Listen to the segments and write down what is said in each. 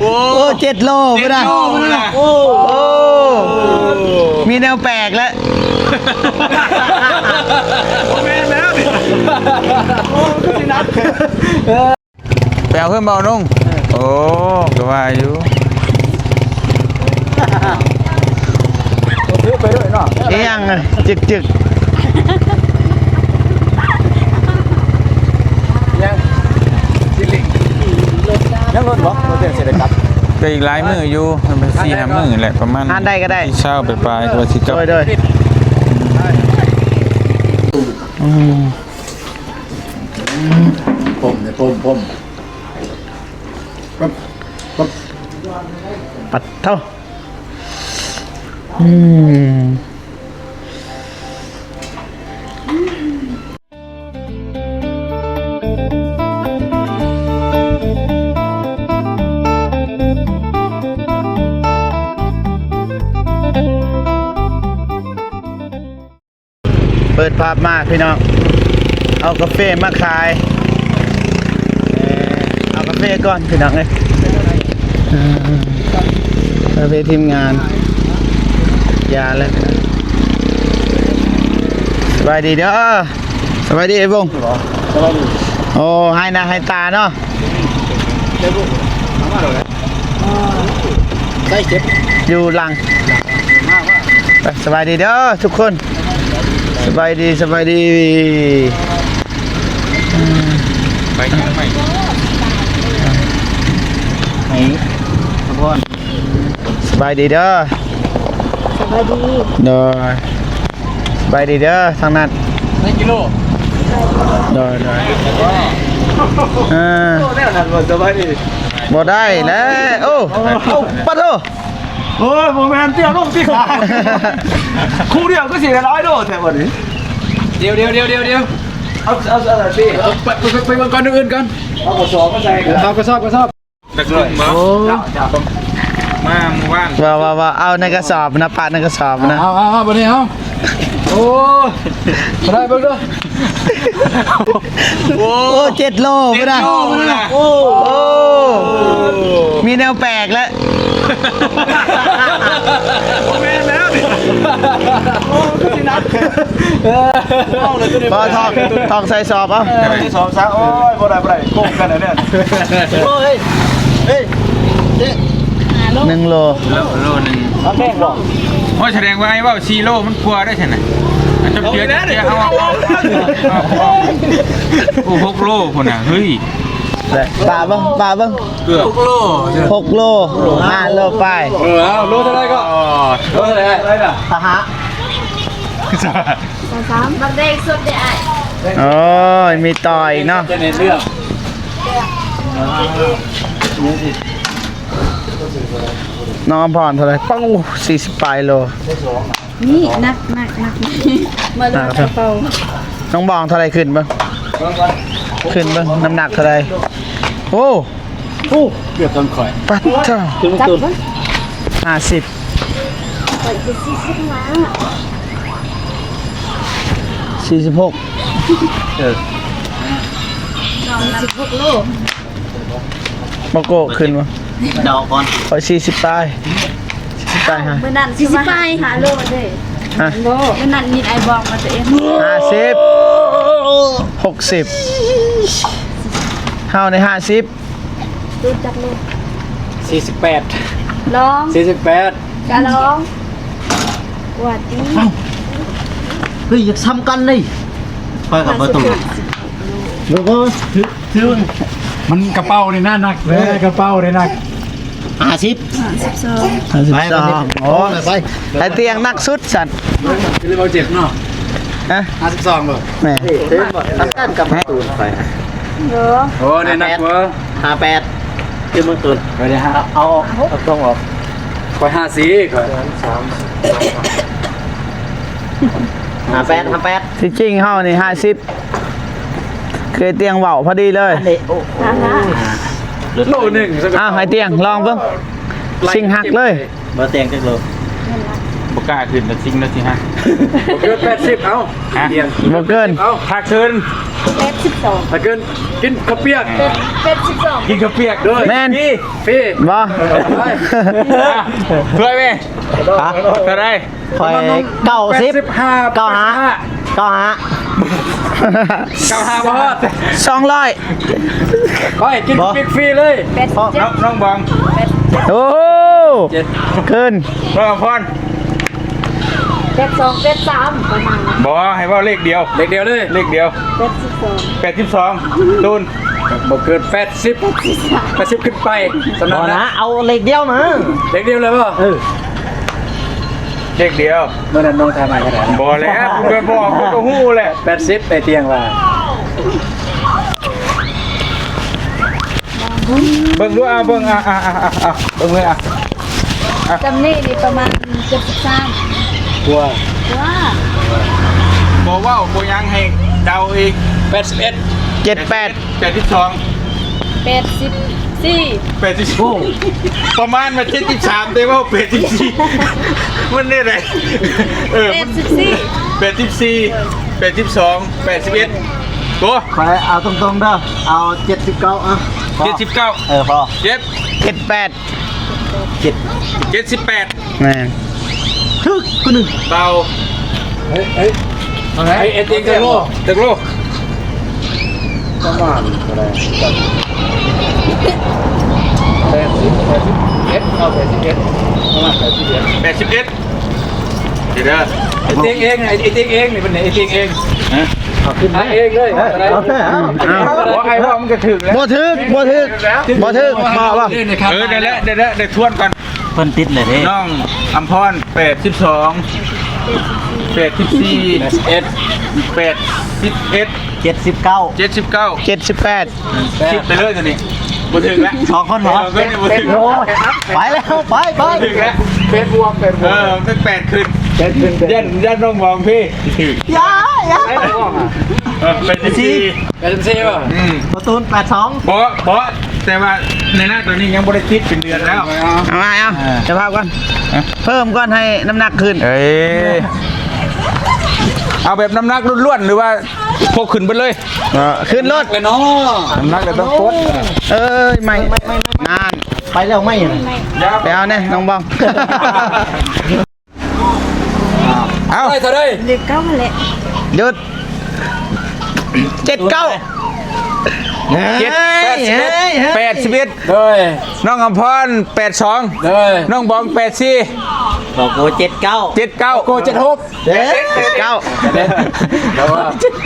ໂອ້ ໂອ້ ເຈັດໂລ ເຈັດໂລພຸ້ນນະ ພຸ້ນນະ ໂອ້ ໂອ້ ມີແນວແປກແລ້ວ ບໍ່ແມ່ນແລ້ວນີ້ ໂອ້ ຄືຊິໜັກ ໄປເອົາເພິ່ນບໍ່ນ້ອງ ໂອ້ ກໍວ່າຢູ່ ຖືໄປດ້ວຍເນາະ ອີຫຍັງ ຈຶກໆ ຍັງ ຊິລິງ ຍັງລົດບໍ່? ບໍ່ເຖິງຊິໄດ້ກັບ ກໍອີກຫຼາຍມື້ຢູ່ ມັນເປັນສີ່ຫ້າມື້ແຫຼະ ປະມານ ທານໃດກໍໄດ້ ເຊົ້າປາຍໆ ກໍວ່າຊິກັບ ໂດຍໆ ອືມ ພົມເດ້ ພົມ ພົມ ປັດ ປັດເທົ່າ ອືມ ເປີດພາບມາພີ່ນ້ອງ ເອົາກາເຟມາຂາຍ ເອົາກາເຟກ່ອນພີ່ນ້ອງເອີຍ ເອີ ກາເຟທີມງານ ຢ່າແລ້ວ ສະບາຍດີເດີ ສະບາຍດີໄອ້ວົງ ໂອ້ ຫາຍໜ້າຫາຍຕາເນາະ ໃສ່ເຈັບ ຢູ່ຫຼັງ ໄປ ສະບາຍດີເດີທຸກຄົນ ສະບາຍດີ ສະບາຍດີ ໄປຍັງໄປ ໃຫ້ສະພອນ ສະບາຍດີເດີ ສະບາຍດີ ໂດຍ ສະບາຍດີເດີທາງນັ້ນ ໜຶ່ງກິໂລ ໂດຍ ໂດຍ ເອີ ສະບາຍດີ ບໍ່ໄດ້ແລ້ວ ໂອ້ ເອົາ ປະໂທ ໂອ້ຍ ບໍ່ແມ່ນ ເຕັ້ຍລົງຕິ ຄູ່ດຽວຄືຊິໄດ້ຫຼາຍໂດແທ້ບັດນີ້ ດຽວ ດຽວ ດຽວ ດຽວ ເອົາ ເອົາ ເອົາ ໄປ ໄປ ໄປເບິ່ງກ່ອນ ອື່ນກ່ອນ ເອົາກະສອບມາໃສ່ ເອົາກະສອບ ກະສອບ ຕະກຶງບໍ່? ໂອ້ ມາມື້ວານ ວ່າ ວ່າ ວ່າ ເອົາໃນກະສອບນະ ປະໃນກະສອບນະ ເອົາ ເອົາ ເອົາ ບັດນີ້ເອົາ ໂອ້ ບໍ່ໄດ້ເບິ່ງເດີ ໂອ້ ໂອ້ ເຈັດໂລພຸ້ນນະ ເຈັດໂລພຸ້ນນະ ໂອ້ ໂອ້ ມີແນວແປກແລ້ວ ບໍ່ແມ່ນແລ້ວນີ້ ໂອ້ ຄືຊິໜັກ ບໍ່ ຖອກ ຖອກໃສ່ສອບເອົາ ໃສ່ສອບຊະ ໂອ້ຍ ບໍ່ໄດ້ ບໍ່ໄດ້ ໂກງກັນແທ້ ໂອ້ຍ ເອີຍ ເອີຍ ໜຶ່ງໂລ ໂລ ໂລໜຶ່ງ ມັນແພງບໍ່? ໂອ້ຍ ສະແດງວ່າໄອ້ເວົ້າສີ່ໂລມັນກວ່າໄດ້ຊັ້ນນະ ອັນຈັບເຈື່ອ ຈັບເຈື່ອ ເອົາ ເອົາ ເອົາ ໂອ້ ຫົກໂລພຸ້ນນະ ເຮີ້ຍ ປະເບິ່ງ ປະເບິ່ງ ເກືອບຫົກໂລ ຫົກໂລ ຫ້າໂລປາຍ ເອີ ເອົາ ໂລເທົ່າໃດກໍ? ໂລເທົ່າໃດ? ປະຫາ ສາມ ບັກແດງສົດເດ້ອ້າຍ ໂອ້ຍ ມີຕໍ່ອີກເນາະ ຈະເນັ້ນເລື່ອງ ນ້ອງອຳພອນເທົ່າໃດ? ເປົ້າ ສີ່ສິບປາຍໂລ ນີ້ໜັກ ໜັກ ໜັກ ມາເລີຍ ໜັກ ເປົາ ນ້ອງບອງເທົ່າໃດ? ຂຶ້ນເບິ່ງ ຂຶ້ນເບິ່ງ ນ້ຳໜັກເທົ່າໃດ? ໂອ້ ໂອ້ ເກືອບຊຳຂ້ອຍ ປັດເຈົ້າ ຂຶ້ນເບິ່ງ ຫ້າສິບ ຂ້ອຍຄືສີ່ສິບຫ້າ ສີ່ສິບຫົກ ເອີ ສີ່ສິບຫົກໂລ ບໍ່ໂກ້ຂຶ້ນບໍ່? ດອກກ່ອນ ຂ້ອຍສີ່ສິບປາຍ ສີ່ສິບປາຍຮະ ມື້ນັ້ນ ສີ່ສິບປາຍ ຫ້າໂລເດ້ ຮະ ມື້ນັ້ນມີໄອ້ບອງມາແຕ່ເອັນ ຫ້າສິບ ຫົກສິບ ເຮົາໃນຫ້າສິບ ຕູ້ຈັກໂລ? ສີ່ສິບແປດ ລອງ ສີ່ສິບແປດ ກະລອງ ກວດຕິ ເອົ້າ ເຮີ້ຍ ຢາກຊຳກັນເດ້ ຂ້ອຍກັບປະຕູ ບໍ່ ບໍ່ ຖື ຖື ມັນກະເປົານີ້ນະໜັກເດ້ ກະເປົານີ້ໜັກ ຫ້າສິບ ຫ້າສິບສອງ ຫ້າສິບສອງ ໄປ ໂອ້ ໄປ ໄອ້ຕຽງໜັກສຸດຊັ້ນ ຈະໄດ້ບໍ່ເຈັບເນາະ ຮະ ຫ້າສິບສອງບໍ່? ແມ່ນ ເອີ ເອີ ກັນກັບປະຕູໄປ ໂອ້ ໂອ້ ໄດ້ໜັກເວີຍ ຫ້າແປດ ຄືມື້ຄືນ ໄປເດ້ ເອົາ ເອົາ ເອົາຕົງອອກ ຂ້ອຍຫ້າສິບ ຂ້ອຍ ຫ້າແປດ ຫ້າແປດ ທີ່ຈິງເຮົານີ້ຫ້າສິບ ຄືໄອ້ຕຽງເວົ້າພໍດີເລີຍ ອັນນີ້ ໂອ້ ໂລໜຶ່ງ ອ້າວ ໄອ້ຕຽງ ລອງເບິ່ງ ຊິງຫັກເລີຍ ບໍ່ຕຽງຈັກໂລ ບໍ່ກ້າຂຶ້ນ ແລ້ວຊິງແລ້ວຊິຮະ ບໍ່ເກີນແປດສິບ ເອົາ ຮະ ດຽວ ບໍ່ເກີນ ເອົາ ຖ້າເກີນ ແປດສິບສອງ ຖ້າເກີນ ກິນເຂົ້າປຽກ ແປດ ແປດສິບສອງ ກິນເຂົ້າປຽກ ໂດຍ ແມ່ນ ຟຣີ ຟຣີ ບໍ່ ເອີ ໄປ ອ່ະ ຊ່ວຍແມ່ ຮະ ເທົ່າໃດ? ຂ້ອຍເກົ້າສິບ ແປດສິບຫ້າ ເກົ້າຫ້າ ເກົ້າຫ້າ ເກົ້າຫ້າ ບໍ່ຮອດ ສອງຮ້ອຍ ຂ້ອຍກິນ ບໍ່ ເຂົ້າປຽກຟຣີເລີຍ ແປດສິບເຈັດ ນ້ອງ ນ້ອງບອງ ແປດສິບເຈັດ ໂອ້ ເຈັດ ຂຶ້ນ ນ້ອງອຳພອນ ແປດສອງ ແປດສາມ ປະມານນັ້ນ ບໍ່ ໃຫ້ເວົ້າເລກດຽວ ເລກດຽວເລີຍ ເລກດຽວ ແປດສິບສອງ ແປດສິບສອງ ຕູນ ບໍ່ເກີນແປດສິບ ແປດສິບ ແປດສິບຂຶ້ນໄປ ສ່ຳນັ້ນ ບໍ່ນະ ນະ ເອົາເລກດຽວນະ ເລກດຽວເລີຍບໍ່? ເອີ ເລກດຽວ ເມື່ອນັ້ນນ້ອງຖາມໃຫ້ຂະໜາດນັ້ນ ບໍ່ແລ້ວ ບໍ່ບອກ ບໍ່ຮູ້ແຫຼະ ແປດສິບ ໄອ້ຕຽງວ່າ ເບິ່ງດູ ເອົາ ເບິ່ງ ອ່ະ ອ່ະ ເບິ່ງເລີຍ ອ່ະ ອ່ະ ຈຳນີ້ນີ້ປະມານເຈັດສິບສາມ ກວ່າ ກວ່າ ບໍ່ເວົ້າບໍ່ຫຍັງ ໃຫ້ເດົາອີກ ແປດສິບເອັດ ເຈັດແປດ ແປດສິບສອງ ແປດສິບສີ່ ແປດສິບ ປະມານວ່າເຈັດສິບສາມ ແຕ່ເວົ້າແປດສິບສີ່ ມັນແນວໃດ? ເອີ ແປດສິບສີ່ ແປດສິບສີ່ ແປດສິບສອງ ແປດສິບເອັດ ໂອ້ ຂ້ອຍເອົາຕົງໆເດີ ເອົາເຈັດສິບເກົ້າ ອ່ະ ເຈັດສິບເກົ້າ ເອີ ພໍ ເຈັດ ເຈັດແປດ ເຈັດ ເຈັດສິບແປດ ແມ່ນ ຖືກຜູ້ໜຶ່ງ ເບົາ ເອີ ເອີ ເອົາໄງ ໄອ້ ໄອ້ເຕັງຈັກໂລ ຈັກໂລ ປະມານເທົ່າໃດ ແປດສິບ ແປດສິບເອັດ ເອົາ ແປດສິບເອັດ ປະມານ ແປດສິບເອັດ ແປດສິບເອັດ ເດີ ໄອ້ເຕັງເອງ ໄອ້ ໄອ້ເຕັງເອງນີ້ ເພິ່ນນີ້ ໄອ້ເຕັງເອງ ຮະ ເອົາຂຶ້ນມາເອງເລີຍ ເອົາແທ້ ເອົາ ເອົາ ບໍ່ ໄອ້ເວົ້າມັນກະຖືກແລ້ວ ບໍ່ຖືກ ບໍ່ຖືກ ບໍ່ຖືກ ບໍ່ ບໍ່ ເອີ ໄດ້ແລ້ວ ໄດ້ແລ້ວ ໄດ້ທວນກ່ອນ ເພິ່ນຕິດເລີຍເດ້ ນ້ອງອຳພອນ ແປດສິບສອງ ແປດສິບສີ່ ແປດສິບເອັດ ແປດສິບເອັດ ເຈັດສິບເກົ້າ ເຈັດສິບເກົ້າ ເຈັດສິບແປດ ຄິດໄປເລີຍຕົວນີ້ ບໍ່ຖືກແລ້ວ ສອງຄົນເນາະ ເອີ ບໍ່ຖືກ ໂອ້ຍ ໄປແລ້ວ ໄປ ໄປ ບໍ່ຖືກແລ້ວ ເປັນບວກ ເປັນບວກ ເອີ ເປັນແປດຂຶ້ນ ເປັນ ເປັນ ຢ້ານ ຢ້ານນ້ອງບອງພີ້ ຢ່າ ຢ່າ ເອີ ແປດສິບສີ່ ແປດສິບສີ່ບໍ່? ອືມ ປະຕູນ ແປດສອງ ບໍ່ ບໍ່ ແຕ່ວ່າໃນໜ້າຕົວນີ້ຍັງບໍ່ໄດ້ຕິດເປັນເດືອນແລ້ວ ເອົາມາ ເອົາ ເອີ ເຈົ້າພາບກ່ອນ ຮະ ເພີ່ມກ່ອນໃຫ້ນ້ຳໜັກຂຶ້ນ ເອີ ເອົາແບບນ້ຳໜັກລ້ວນໆ ຫຼືວ່າ ພວກຂຶ້ນເບິດເລີຍ ເອີ ຂຶ້ນໂລດ ແລ້ວເນາະ ນ້ຳໜັກແລ້ວຕ້ອງປົດ ເອີຍ ໄໝ້ ໄໝ້ ໄໝ້ ນານ ໄປແລ້ວໄໝ້ ໄປເອົາແນ່ ນ້ອງບອງ ເອົາ ໄດ້ເທົ່າໃດ? ເລກເກົ້າຫັ້ນແຫຼະ ຢຸດ ເຈັດເກົ້າ ເຈັດ ເຮີ້ຍ ເຮີ້ຍ ເຮີ້ຍ ແປດສິບເອັດ ໂດຍ ນ້ອງອຳພອນ ແປດສອງ ໂດຍ ນ້ອງບອງ ແປດສີ່ ບອກໂກ ເຈັດເກົ້າ ເຈັດເກົ້າ ໂກ ເຈັດຫົກ ເຈັດ ເຈັດເກົ້າ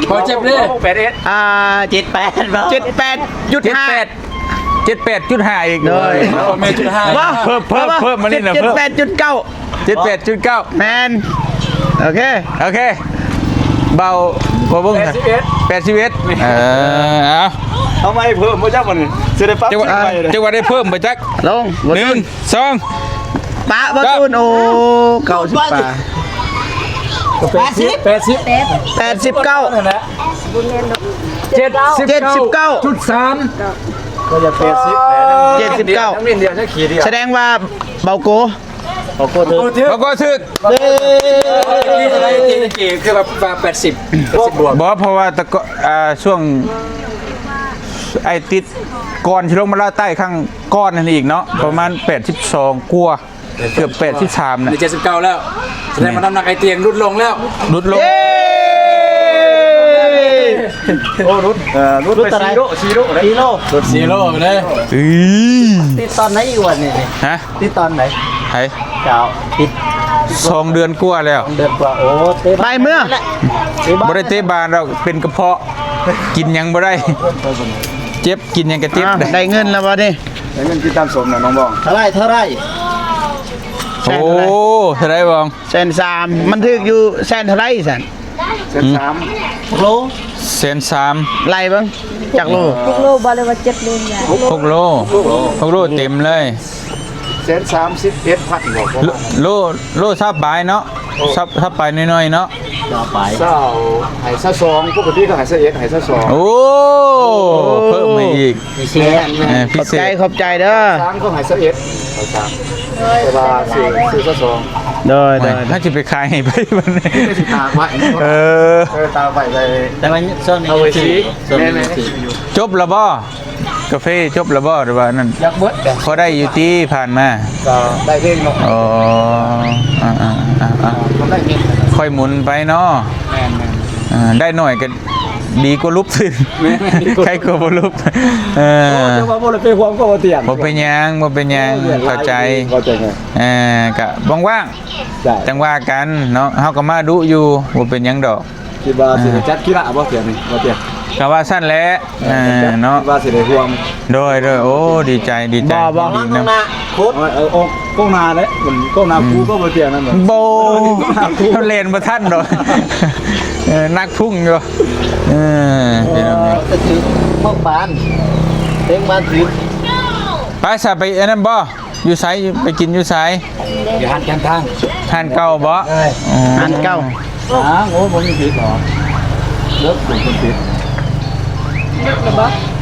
ໂກ ເຈັດເລີຍ ແປດເອັດ ອ່າ ເຈັດແປດ ເຈັດແປດຈຸດຫ້າ ເຈັດແປດ ເຈັດແປດຈຸດຫ້າອີກ ໂດຍ ແມ່ນຈຸດຫ້າ ເພີ່ມ ເພີ່ມ ເພີ່ມ ເພີ່ມມານີ້ນະ ເຈັດແປດຈຸດເກົ້າ ເຈັດແປດຈຸດເກົ້າ ແມ່ນ ໂອເຄ ໂອເຄ ເບົາ ບໍ່ເບິ່ງ ແປດສິບເອັດ ແປດສິບເອັດ ເອີ ເອົາ ເອົາໃໝ່ເພີ່ມບໍ່ຈັກບັດນີ້ ຊິໄດ້ປັບ ຈັກວ່າ ໃໝ່ເດ້ ຈັກວ່າໄດ້ເພີ່ມບໍ່ຈັກ ລົງ ໜຶ່ງ ສອງ ປະ ບໍ່ ເກົ້າ ໂອ້ ເກົ້າສິບປາຍ ແປດສິບ ແປດສິບ ແປດສິບເກົ້າ ນັ້ນແຫຼະ ບໍ່ແມ່ນດອກ ເຈັດສິບເກົ້າ ເຈັດສິບເກົ້າຈຸດສາມ ກໍຢ່າແປດສິບ ເຈັດສິບເກົ້າ ຍັງມີດຽວ ຍັງຂີ້ດຽວ ສະແດງວ່າເບົາໂກ ເບົາໂກຖືກ ເບົາໂກຖືກ ເຢ້ ຄືວ່າ ວ່າແປດສິບ ແປດສິບບວກ ບໍ່ ເພາະວ່າແຕ່ກໍ ອ່າ ຊ່ວງ ໄອ້ຕິດ ກ່ອນຊິລົງມາລາວໃຕ້ຄັ້ງກ່ອນນັ້ນອີກເນາະ ປະມານແປດສິບສອງກວ່າ ເກືອບແປດສິບສາມນະ ເຈັດສິບເກົ້າແລ້ວ ສະແດງວ່ານ້ຳໜັກໄອ້ຕຽງຫຼຸດລົງແລ້ວ ຫຼຸດລົງ ເຢ້ ໂອ້ ຫຼຸດ ເອີ ຫຼຸດໄປສີ່ໂລ ສີ່ໂລເດ້ ສີ່ໂລ ຫຼຸດສີ່ໂລເດ້ ອື ຕິດຕອນໃດອີກວະນີ້ ຮະ ຕິດຕອນໃດ ໃຜ ເຈົ້າ ຕິດ ສອງເດືອນກວ່າແລ້ວ ສອງເດືອນກວ່າ ໂອ້ ເຕະບານ ໄປເມືອ ບໍ່ໄດ້ເຕະບານດອກ ເປັນກະເພາະ ກິນຫຍັງບໍ່ໄດ້ ເຈັບ ກິນຫຍັງກະເຈັບ ອ້າວ ໄດ້ເງິນແລ້ວບໍ່ນີ້? ໄດ້ເງິນກິນຕຳສົ້ມນະນ້ອງບອງ ເທົ່າໃດ ເທົ່າໃດ? ໂອ້ ເທົ່າໃດບອງ? ແສນສາມ ມັນຖືກຢູ່ແສນເທົ່າໃດຊັ້ນ? ແສນສາມ ໂລ ແສນສາມ ໄລ່ເບິ່ງ ຈັກໂລ? ຫົກໂລບໍ່ ຫຼືວ່າເຈັດໂລ? ຫົກໂລ ຫົກໂລເຕັມເລີຍ ແສນສາມສິບເອັດພັນບໍ່? ໂລ ໂລຊາວປາຍເນາະ ຊາວ ຊາວປາຍໜ້ອຍໆເນາະ ຊາວປາຍ ຊາວ ໃຫ້ຊາວສອງ ປົກກະຕິເຂົາໃຫ້ຊາວເອັດ ໃຫ້ຊາວສອງ ໂອ້ ເພີ່ມໃຫ້ອີກ ພິເສດ ເອີ ພິເສດ ຂອບໃຈ ຂອບໃຈເດີ ຊາວສາມເຂົາໃຫ້ຊາວເອັດ ຊາວສາມ ແຕ່ວ່າຊື້ ຊື້ຊາວສອງ ໂດຍ ໂດຍ ໂດຍ ຖ້າຊິໄປຂາຍໃຫ້ໃຜບັດນີ້ ຊິຕາກໄວ້ ເອີ ເອີ ຕາກໄວ້ໄດ້ ແຕ່ວ່າຊ່ວງນີ້ ເອົາໄວ້ ຍັງຖື ຊິ ຊ່ວງນີ້ ແມ່ນໆ ຍັງຖື ຈົບແລ້ວບໍ່? ກາເຟຈົບແລ້ວບໍ່ ຫຼືວ່ານັ້ນ? ຢາກເບິດແຫຼະ ພໍໄດ້ຢູ່ຕິ ຜ່ານມາ ກໍໄດ້ເລີຍເນາະ. ອໍ ອ່າໆໆໆ ກໍໄດ້ເລີຍ ຄ່ອຍໝູນໄປເນາະ. ແມ່ນໆ ອ່າ ໄດ້ໜ້ອຍກໍດີກວ່າຫຼຸບຊື່ນ ແມ່ນໆ ໄຄກວ່າບໍ່ຫຼຸບ. ເອີ ໂອ້ ແຕ່ວ່າບໍ່ໄດ້ໄປຮ່ວມກໍບໍ່ຕຽງ ບໍ່ເປັນຫຍັງ ບໍ່ເປັນຫຍັງ ເອີ ເຂົ້າໃຈ ເຂົ້າໃຈ ເອີ ກໍວ່າງໆ ໄດ້ ຈັ່ງວ່າກັນເນາະ ເຮົາກໍມາດຸຢູ່ ບໍ່ເປັນຫຍັງດອກ. ຄິດວ່າຊິໄດ້ ອ່າ ຈັດກິລາບໍ່ ເທື່ອນີ້ ບໍ່ເຕີ ກໍວ່າຊັ້ນແຫຼະ. ເອີ ເອີ ເນາະ ຄິດວ່າຊິໄດ້ຮ່ວມ ໂດຍ ໂດຍ ໂອ້ ດີໃຈ ດີໃຈ ບໍ່ ບໍ່ ດີນຳ ໂຄດ ເອີ ອອກກ້ອງໜ້າເດ້ ກ້ອງໜ້າ ອືມ ຄູກໍບໍ່ເຕີນັ້ນ ບໍ່ ເຂົາແລ່ນບໍ່ທັນດອກ. ເອີ ໜັກພຸ້ງຢູ່ ເອີ ໂອ້ ພີ່ນ້ອງ ກໍຖືພວກບ້ານ ເພງບ້ານຖື ໄປຊະ ໄປອັນນັ້ນບໍ່? ຢູ່ໃສ? ໄປກິນຢູ່ໃສ? ຢູ່ຮ້ານແຄມທາງ ຮ້ານເກົ່າບໍ່? ເອີ ອໍ ຮ້ານເກົ່າ. ອ້າວ ໂອ້ ບໍ່ມີຜິດເນາະ ເລີກບໍ່ມີຜິດ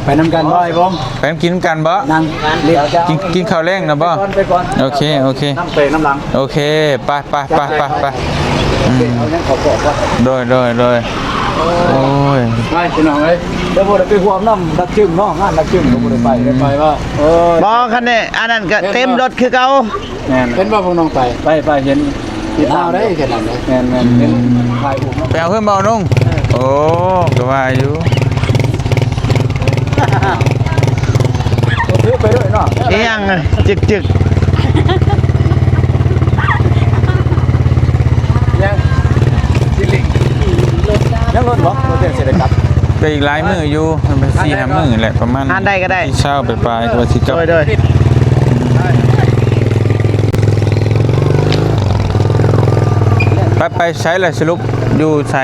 ໄປນຳກັນບໍ່ ໄອ້ບົງ? ໄປກິນນຳກັນບໍ່? ນັ່ງ ກິນ ກິນເຂົ້າແລງນະບໍ່? ໄປກ່ອນ ໄປກ່ອນ ໂອເຄ ໂອເຄ ນຳເຕະນຳຫຼັງ ໂອເຄ ໄປ ໄປ ໄປ ໄປ ອືມ ເອົາຫຍັງເຂົ້າປອກກ່ອນ ໂດຍ ໂດຍ ໂດຍ ໂອ້ ໂອ້ຍ ໄປ ພີ່ນ້ອງເອີຍ ແຕ່ບໍ່ໄດ້ໄປຮ່ວມນຳນັກຈິມເນາະ ງານນັກຈິມກໍບໍ່ໄດ້ໄປ ໄດ້ໄປບໍ່? ເອີ ບໍ່ ຄັນນີ້ ອັນນັ້ນກໍເຕັມລົດຄືເກົ່າ. ແມ່ນ ເຫັນບໍ່ພວກນ້ອງໄປ ໄປ ໄປ ເຫັນ ຕິດຕາມໄດ້ ແຄ່ນັ້ນເດ້ ແມ່ນໆ ເຫັນຖ່າຍຮູບເນາະ ໄປເອົາເຮືອນບໍ່ນ້ອງ? ເອີ ໂອ້ ກໍວ່າຢູ່ ຖືໄປດ້ວຍເນາະ ອີຫຍັງ ຈຶກໆ ຍັງ ຍັງລົດບໍ່? ລົດເຈົ້າຊິໄດ້ກັບ ກໍອີກຫຼາຍມື້ຢູ່ ມັນເປັນສີ່ຫ້າມື້ແຫຼະ ປະມານ ຮ້ານໃດກໍໄດ້ ສີ່ເຊົ້າປາຍໆ ກໍວ່າຊິກັບ ໂດຍ ໂດຍ ໄປ ໄປໃສລະ ສະຫຼຸບຢູ່ໃສ?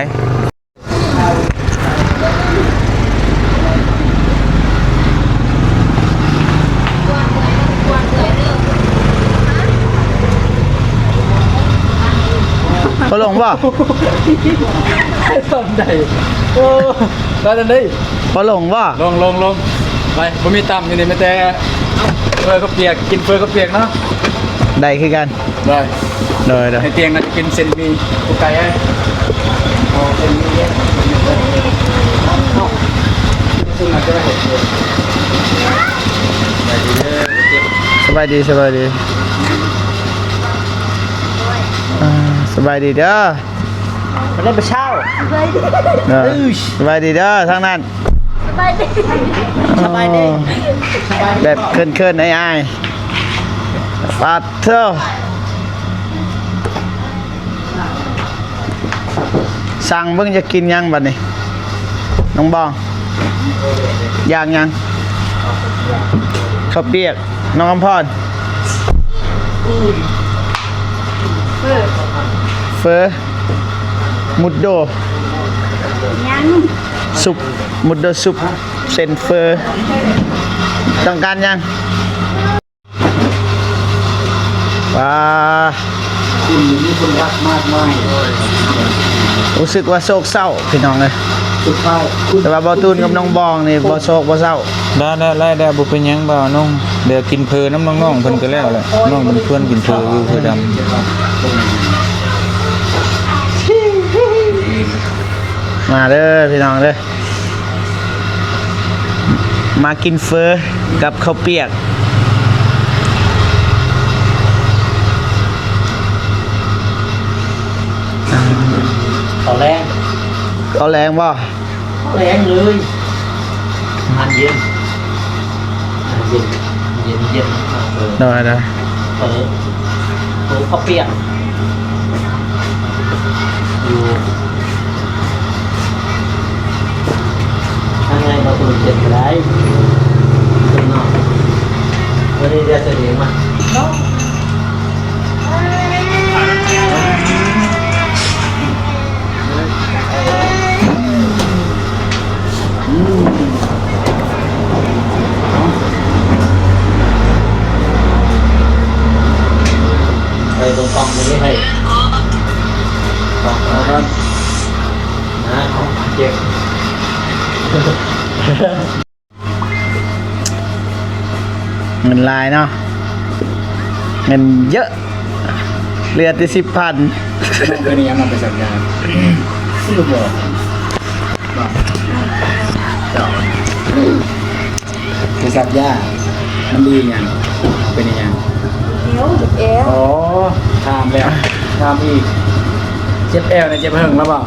ບໍ່ລົງບໍ່? ຕອນໃດ? ໂອ້ ໄປຕອນໃດ? ບໍ່ລົງບໍ່? ລົງ ລົງ ລົງ ໄປ ບໍ່ມີຕຳຢູ່ນີ້ ມີແຕ່ເຝີເຂົ້າປຽກ ກິນເຝີເຂົ້າປຽກເນາະ ໄດ້ຄືກັນ ໄດ້ ໂດຍ ໂດຍ ໃນຕຽງນະ ກິນເສັ້ນໝີ່ ບໍ່ໄກເອີຍ ເອົາເສັ້ນໝີ່ເດ້ ເອົາ ສະບາຍດີ ສະບາຍດີ ອ່າ ສະບາຍດີເດີ. ມາເດ້ຜູ້ສາວ ເອີ ສະບາຍດີເດີທາງນັ້ນ ສະບາຍດີ ສະບາຍດີ ແບບເຂີນໆ ອາຍໆ ປາດເທີ ສັ່ງເບິ່ງຢາກກິນຫຍັງບັດນີ້ ນ້ອງບອງ ຢາກຫຍັງ? ເຂົ້າປຽກ. ນ້ອງອຳພອນ ເຟີ ມຸດໂດ ຍັງ ຊຸບ ມຸດໂດຊຸບ ເສັ້ນເຟີ ຕ້ອງການຫຍັງ? ວ້າ ທີ່ມີຄົນຮັກມາກມາຍ ຮູ້ສຶກວ່າໂສກເສົ້າພີ່ນ້ອງເອີຍ ສຸດທ້າຍ ແຕ່ວ່າບ່າວຕູນກັບນ້ອງບອງນີ້ບໍ່ໂສກບໍ່ເສົ້າ ໄດ້ໆ ບໍ່ເປັນຫຍັງບ່າວນົງ ດຽວກິນເຝີນຳນ້ອງໆ ເພິ່ນກໍແລ້ວແຫຼະ ນ້ອງເພິ່ນຊວນກິນເຝີຢູ່ ເຝີດຳ ມາເດີພີ່ນ້ອງເດີ. ມາກິນເຝີກັບເຂົ້າປຽກ ເຂົ້າແລງ ເຂົ້າແລງບໍ່? ເຂົ້າແລງເລີຍ ອາຫານເຢັນ ອາຫານເຢັນ ເຢັນໆ ເອີ ໄດ້ໆ ເຝີ ເຝີເຂົ້າປຽກ ຢູ່ທາງໃນປະຕູເຈັດກໍໄດ້ ເນາະ ວັນນີ້ເດືອນສະເດງມາ ອືມ ໄປຕົງໆ ນີ້ໃຫ້ ເອົາກ່ອນ ນະ ເອົາເກັບ ເງິນຫຼາຍເນາະ ເງິນເຍີະ ເຫຼືອແຕ່ສິບພັນ. ເປັນຫຍັງນຳໄປສັກຢາ? ຄືບໍ່ບອກເນາະ. ໄປສັກຢາ ມັນດີຫຍັງ? ເປັນອີຫຍັງ? ແອວ ເຈັບແອວ. ອໍ ຖາມແລ້ວ ຖາມອີກ. ເຈັບແອວນີ້ເຈັບເຫິງແລ້ວບໍ່?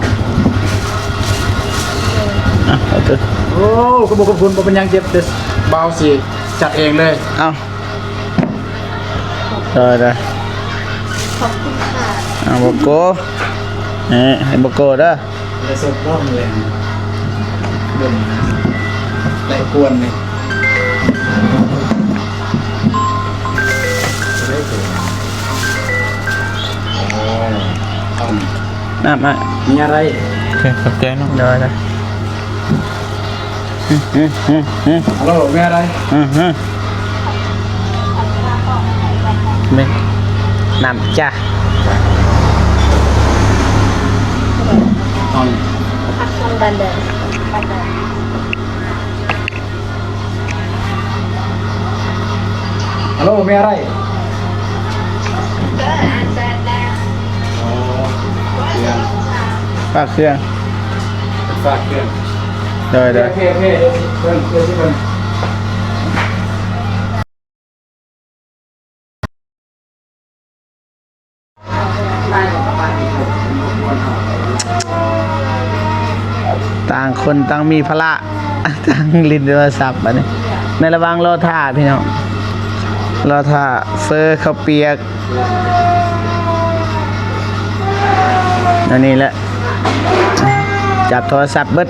ອ່ະ ໂອ້ ຂອບຄຸນ ຂອບຄຸນ. ບໍ່ເປັນຫຍັງ ເຈັບ ດຽວບ່າວຊິຈັດເອງເລີຍ. ເອົ້າ ໄດ້ ໄດ້. ຂອບຄຸນຄ່ະ. ອ່າ ບໍ່ໂກ ເອີ ໃຫ້ບໍ່ໂກເດີ. ໄລສົດລອງແລງ ເບິ່ງໄດ້ກວນນີ້. ໂອ້ ເອົາ ນ້ຳ ອາ ມີອະໄລ? ໂອເຄ ຂອບໃຈເນາະ. ໂດຍ ໂດຍ. ຮາໂລ ແມ່ໃດ? ອືຮຶ ແມ່ນ ນ້ຳຈ້າ ອອນ ຮາໂລ ແມ່ໃດ? ອໍ ເຄື່ອງ ຝາກເຄື່ອງ ຝາກເຄື່ອງ. ໂດຍ ໂດຍ. ໂອເຄ ໂອເຄ ໂອເຄ ເດີຊິເບິ່ງ ເດີຊິເບິ່ງ. ຕ່າງຄົນຕ່າງມີພາລະ ຕ່າງຫຼິ້ນໂທລະສັບ. ບັດນີ້ໃນລະຫວ່າງລໍຖ້າພີ່ນ້ອງ ລໍຖ້າເຟີເຂົ້າປຽກ ອັນນີ້ແຫຼະ ຈັບໂທລະສັບເບິດ.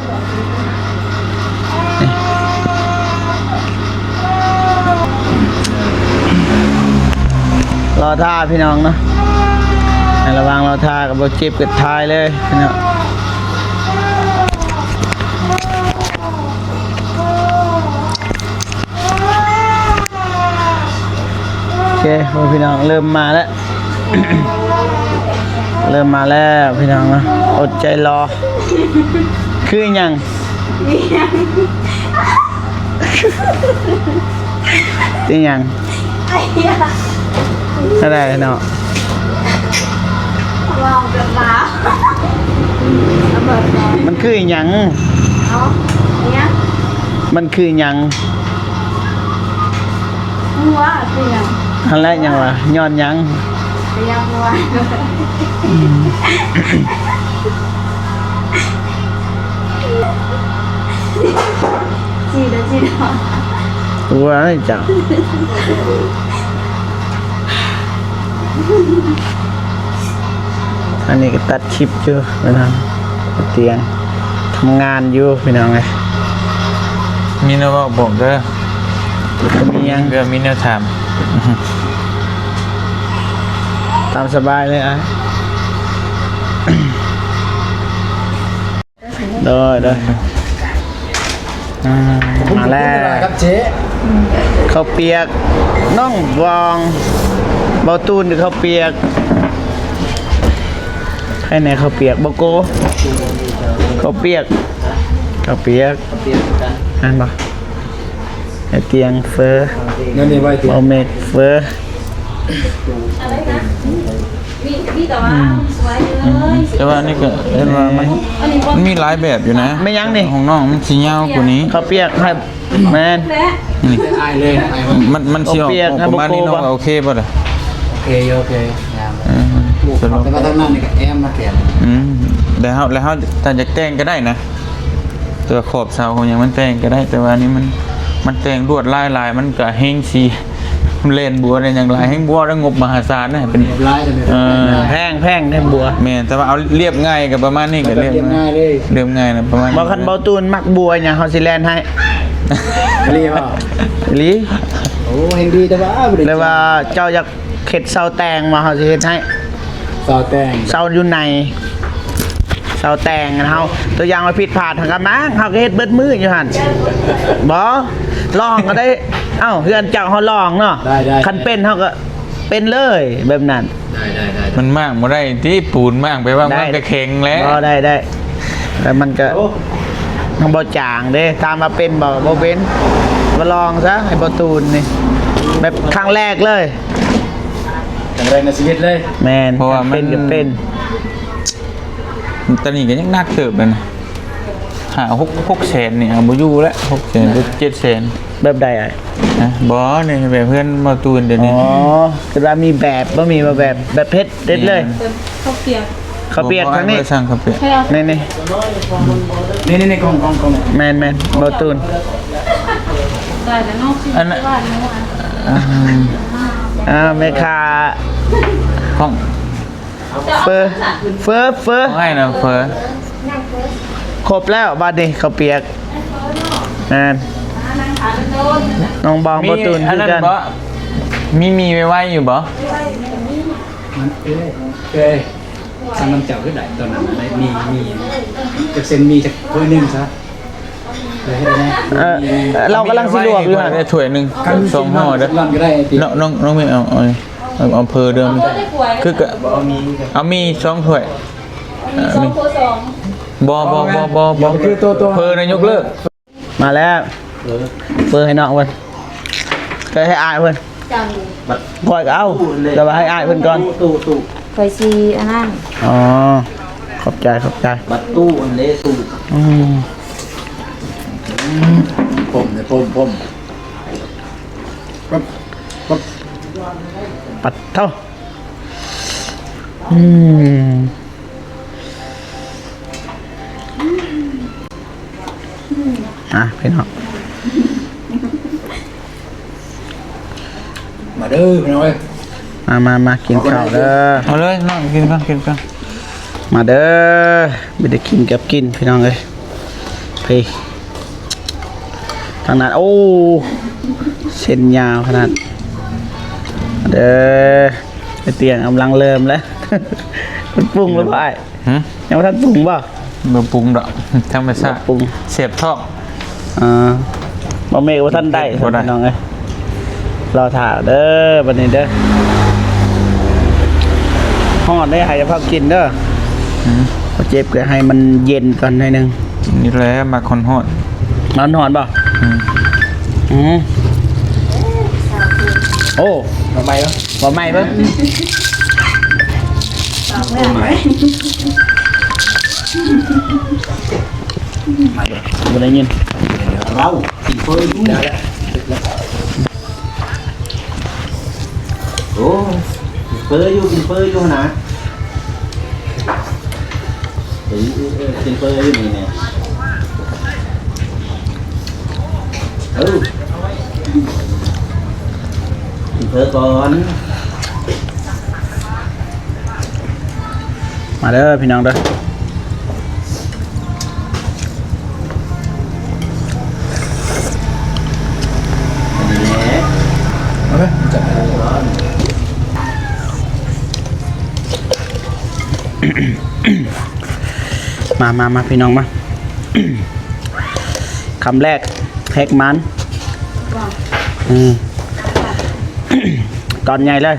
ລໍຖ້າພີ່ນ້ອງເນາະ ໃນລະຫວ່າງລໍຖ້າກໍບໍ່ເຈັບກໍຖ່າຍເລີຍເນາະ. ໂອເຄ ໂອ້ ພີ່ນ້ອງ ເລີ່ມມາແລ້ວ ເລີ່ມມາແລ້ວພີ່ນ້ອງເນາະ ອົດໃຈລໍ. ຄືຫຍັງ? ອີຫຍັງ? ອີຫຍັງ? ອາໄລເນາະ? ເວົ້າແບບລາວ ມັນຄືອີຫຍັງ? ເອົ້າ ອີຫຍັງ? ມັນຄືຫຍັງ? ຫົວຄືຫຍັງ? ຫັ້ນແຫຼະ ຫຍັງວະ? ຍ້ອນຫຍັງ? ກະຍ້ອນຫົວ. ອືມ ຈີດອະ ຈີດອະ ໂອ້ຍ ເຈົ້າ. ອັນນີ້ກໍຕັດຄລິບຢູ່ພີ່ນ້ອງ ຕຽງ ທຳງານຢູ່ພີ່ນ້ອງເອີຍ. ມີແນວເວົ້າບອກເດີ ມີຫຍັງ ເພື່ອມີແນວຖາມ ຕາມສະບາຍເລີຍອ້າຍ. ໂດຍ ໂດຍ ອ່າ ມາແລ້ວ ເຂົ້າປຽກ ນ້ອງບອງ ເບົາຕູນ ເຂົ້າປຽກ ໃຜແດ່ເຂົ້າປຽກ ບໍ່ໂກ ເຂົ້າປຽກ ເຂົ້າປຽກ ແມ່ນບໍ່? ໄອ້ຕຽງເຟີ ເງິນນີ້ໄວ້ຕິ ເບົາເມັກເຟີ. ອືມ ແຕ່ວ່າອັນນີ້ກໍເຫັນວ່າມັນ ມັນມີຫຼາຍແບບຢູ່ນະ. ແມ່ນຫຍັງນີ້? ຂອງນ້ອງມັນຊິຍາວກວ່ານີ້. ເຂົ້າປຽກໃຫ້ ແມ່ນ ນີ້ ອາຍເລີຍ ອາຍ ມັນ ມັນຊິອອກປະມານນີ້ເນາະ. ໂອເຄບໍ່ລະ? ໂອເຄຢູ່ ໂອເຄ ງາມ. ເອີ ແຕ່ວ່າທາງນັ້ນນີ້ກໍແອ້ມມາແຂນ. ອືມ ແລ້ວເຮົາ ແລ້ວເຮົາຖ້າຢາກແຕ່ງກໍໄດ້ນະ. ແຕ່ວ່າຂອບເສົາຂອງຫຍັງມັນແຕ່ງກໍໄດ້ ແຕ່ວ່າອັນນີ້ມັນ ມັນແຕ່ງລວດລາຍຫຼາຍ ມັນກໍແຮ່ງຊິແລ່ນບົວໄດ້ຫຍັງຫຼາຍ ແຮ່ງບົວໄດ້ງົບມະຫາສານນະ ເປັນ ເອີ ແພງ ແພງແທ້ບົວ. ແມ່ນ ແຕ່ວ່າເອົາລຽບງ່າຍກໍປະມານນີ້ ກໍລຽບງ່າຍເລີຍ ລຽບງ່າຍນະ ປະມານນີ້. ບໍ່ ຄັນເບົາຕູນມັກບົວຫຍັງ ເຮົາຊິແລ່ນໃຫ້. ອີ່ຫຼີບໍ່? ອີ່ຫຼີ. ໂອ້ ແຮ່ງດີແຕ່ວ່າ ຫຼືວ່າເຈົ້າຢາກ ເຮັດເສົາແຕ່ງບໍ່ ເຮົາຊິເຮັດໃຫ້. ເສົາແຕ່ງ ເສົາຢູ່ໃນ ເສົາແຕ່ງເຮົາ ຕົວຢ່າງວ່າຜິດພາດ ເຮົາກໍມ້າງ ເຮົາກໍເຮັດເບິດມື້ຢູ່ຫັ້ນ. ບໍ່ ລອງກໍໄດ້. ເອົ້າ ເຮືອນເຈົ້າເຮົາລອງເນາະ. ໄດ້ ໄດ້ ຄັນເປັນເຮົາກໍເປັນເລີຍແບບນັ້ນ. ໄດ້ ໄດ້ ໄດ້ ມັນມ້າງບໍ່ໄດ້ຕິ ປູນມ້າງໄປວ່າ ໄດ້ ມັນກໍແຂງແຫຼະ. ບໍ່ ໄດ້ ໄດ້ ແລ້ວມັນກໍ ໂອ້ ມັນບໍ່ຈາງເດ້. ຖາມວ່າເປັນບໍ່? ບໍ່ເປັນ. ມາລອງຊະ ໃຫ້ບໍ່ຕູນນີ້ ແບບຄັ້ງແລກເລີຍ. ແຮງໃນຊີວິດເລີຍ. ແມ່ນ ເພາະວ່າມັນ ເປັນກໍເປັນ ຕອນນີ້ກໍຍັງໜັກເຕີບແລ້ວນະ ຫ້າ ຫົກ ຫົກແສນນີ້ເອົາບໍ່ຢູ່ແລ້ວ ຫົກແສນ ເຈັດແສນ. ແບບໃດອ້າຍ? ຮະ? ບໍ່ ນີ້ແບບເຮືອນບໍ່ຕູນດຽວນີ້. ອໍ ຄືວ່າມີແບບ ບໍ່ມີວ່າແບບ ແບບເພັດເດັດເລີຍ. ແມ່ນ ເຂົ້າປຽກ ເຂົ້າປຽກທາງນີ້ ບໍ່ ບໍ່ ບໍ່ສັ່ງເຂົ້າປຽກ ນີ້ໆ ນີ້ໆ ນີ້ໆ ຂອງ ຂອງ ຂອງ ແມ່ນໆ ບໍ່ຕູນ ໄດ້ແລ້ວເນາະ ອັນນັ້ນ ອ່າ ອ່າ ແມ່ຄ້າ ຂອງ ເຝີ ເຝີ ເຝີ ໃຫ້ນະເຝີ ຄົບແລ້ວບາດນີ້ ເຂົ້າປຽກ. ແມ່ນ ນ້ອງບອງບໍ່ຕູນຄືກັນ. ມີ ມີໝີ່ໄວໆຢູ່ບໍ່? ມັນເອີຍ ເອີຍ ສັ່ງນຳເຈົ້າຄືໃດຕອນນັ້ນ ໄດ້ໝີ່ ໝີ່ ຈັກເສັ້ນໝີ່ຈັກຖ້ວຍໜຶ່ງຊະ. ເອີ ເຮົາກຳລັງຊິລວກຢູ່ຫັ້ນ ໄດ້ຖ້ວຍໜຶ່ງ ສອງຫໍ່ເດີ. ນ້ອງ ນ້ອງ ນ້ອງເມ ເອົາ ເອົາ ເອົາ ເຝີເດີ ຄືກະ ເອົາໝີ່ສອງຖ້ວຍ. ເອີ ໝີ່ ບໍ່ ບໍ່ ບໍ່ ບໍ່ ບໍ່ ເຝີນະຍົກເລີກ. ມາແລ້ວ ເຝີ ເຝີໃຫ້ນ້ອງເພິ່ນ ເຝີໃຫ້ອ້າຍເພິ່ນ. ຂ້ອຍກໍເອົາ ແຕ່ວ່າໃຫ້ອ້າຍເພິ່ນກ່ອນ. ຂ້ອຍຊິອັນນັ້ນ. ອໍ ຂອບໃຈ ຂອບໃຈ. ບັດຕູ້ອັນເລຕູ້. ອືມ ພົມເດ້ ພົມ ພົມ ປັດ ປັດ ປັດເທົ່າ. ອືມ ອ່ະ ພີ່ນ້ອງ ມາເດີພີ່ນ້ອງເອີຍ ມາ ມາ ມາ ກິນເຂົ້າເດີ. ເອົາເລີຍນ້ອງ ກິນກ່ອນ ກິນກ່ອນ. ມາເດີ ມີແຕ່ກິນກັບກິນ ພີ່ນ້ອງເອີຍ. ພີ້ ທາງນັ້ນ ໂອ້ ເສັ້ນຍາວຂະໜາດ. ມາເດີ ໄອ້ຕຽງກຳລັງເລີ່ມແລ້ວ. ເພິ່ນປຸງແລ້ວບໍ່ອ້າຍ? ຫຶ? ຍັງບໍ່ທັນປຸງບໍ່? ບໍ່ປຸງດອກ ທຳມະຊາດ ບໍ່ປຸງ ເສບທ້ອງ. ອ່າ ບໍ່ເມກບໍ່ທັນໄດ້ ບໍ່ໄດ້ ພີ່ນ້ອງເອີຍ. ລໍຖ້າເດີ ບັດນີ້ເດີ ຮ້ອນເດ້ ໃຫ້ເຂົາເຝົ້າກິນເດີ. ຫືມ ເຈັບກໍໃຫ້ມັນເຢັນກ່ອນໜ້ອຍໜຶ່ງ. ນີ້ແຫຼະ ມັກຮ້ອນໆ. ຮ້ອນໆບໍ່? ຫືມ ອືມ ໂອ້ ເອົາໃໝ່ເນາະ ເອົາໃໝ່ເບິ່ງ. ບໍ່ໄດ້ຍິນ ເຮົາກິນເຝີຢູ່. ໂອ້ ກິນເຝີຢູ່ ກິນເຝີຢູ່ຫັ້ນນະ. ເອີ ເອີ ເອີ ກິນເຝີຢູ່ນີ້ແມ່. ເອີ ກິນເຝີກ່ອນ. ມາເດີພີ່ນ້ອງເດີ ມາເດີ ມາເດີ ມາເດີ ມາ ມາ ມາ ພີ່ນ້ອງມາ. ຄຳແລກແຮກມັນ ອືມ ຕອນໃຫຍ່ເລີຍ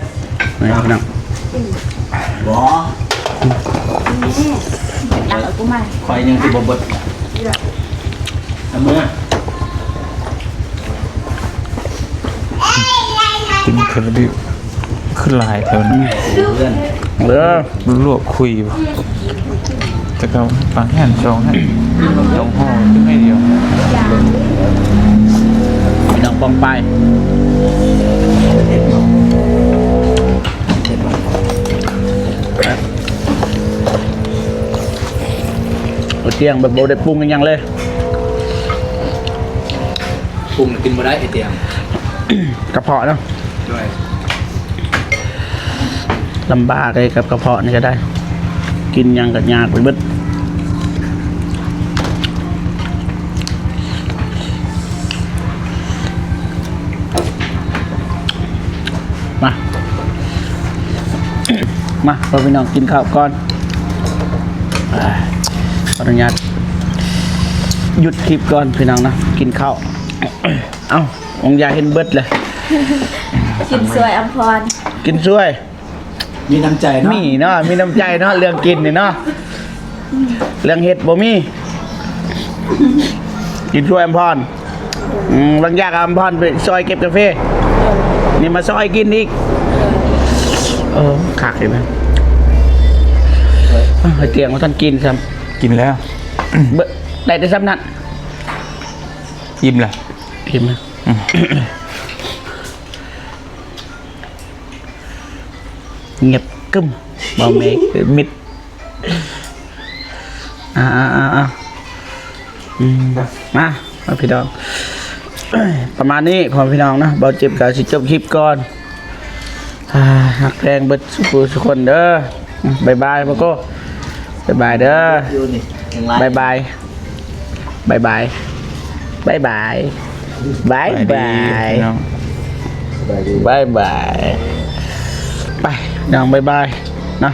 ນີ້ພີ່ນ້ອງ. ບໍ່ ນີ້ ຕັກເອົາກູໃໝ່ ຂ້ອຍຍັງຊິບໍ່ເບິດ ເອົາເມືອ ກິນຄາລາບິວ ຄືຫຼາຍແທ້ວະ ເດີ ລວກຄຸຍບໍ່ ແຕ່ກໍປານຫັ້ນສອງຫັ້ນ ສອງຫໍ່ຄືໜ້ອຍດຽວ ພີ່ນ້ອງປ້ອງປາຍ ບໍ່ຕຽງແບບບໍ່ໄດ້ປຸງອີ່ຫຍັງເລີຍ ປຸງແລ້ວກິນບໍ່ໄດ້ໄອ້ຕຽງ ກະເພາະເນາະ ໂດຍ ລຳບາກເລີຍກັບກະເພາະນີ້ກໍໄດ້ ກິນຫຍັງກໍຍາກໄປເບິດ ມາ ມາ ພໍ່ພີ່ນ້ອງກິນເຂົ້າກ່ອນ ຂໍອະນຸຍາດຢຸດຄລິບກ່ອນພີ່ນ້ອງເນາະ ກິນເຂົ້າ ເອົ້າ ອອງຢາເຫັນເບິດເລີຍ ກິນຊ່ວຍອຳພອນ ກິນຊ່ວຍ ມີນ້ຳໃຈເນາະ ມີເນາະ ມີນ້ຳໃຈເນາະ ເລື່ອງກິນນີ້ເນາະ ເລື່ອງເຮັດບໍ່ມີ ກິນຊ່ວຍອຳພອນ ອືມ ບາງຢ່າງອຳພອນໄປຊ່ອຍເກັບກາເຟ ນີ້ມາຊ່ອຍກິນອີກ ເອີ ຄັກເລີຍນະ. ເອີ ເຮັດຕຽງບໍ່ທັນກິນຊ້ຳ. ກິນແລ້ວ. ເບິ່ງ ໄດ້ແຕ່ຊ້ຳນັ້ນ. ອີ່ມລະ? ອີ່ມລະ. ອືມ. ງຽບກຶ້ມ ເບົາເມກມິດ. ອ່າໆໆໆ ອືມ ມາ ມາພີ່ນ້ອງ ປະມານນີ້ພໍ່ແມ່ພີ່ນ້ອງເນາະ. ເບົາຈິບກໍຊິຈົບຄລິບກ່ອນ. ອ່າ ຮັກແພງເບິດສູ່ຜູ້ສູ່ຄົນເດີ. ບາຍບາຍ ບາໂກ້ ບາຍບາຍເດີ. ຢູ່ນີ້ ບາຍບາຍ ບາຍບາຍ ບາຍບາຍ ບາຍບາຍ ສະບາຍດີພີ່ນ້ອງ ບາຍບາຍ. ໄປ ນ້ອງ ບາຍບາຍເນາະ.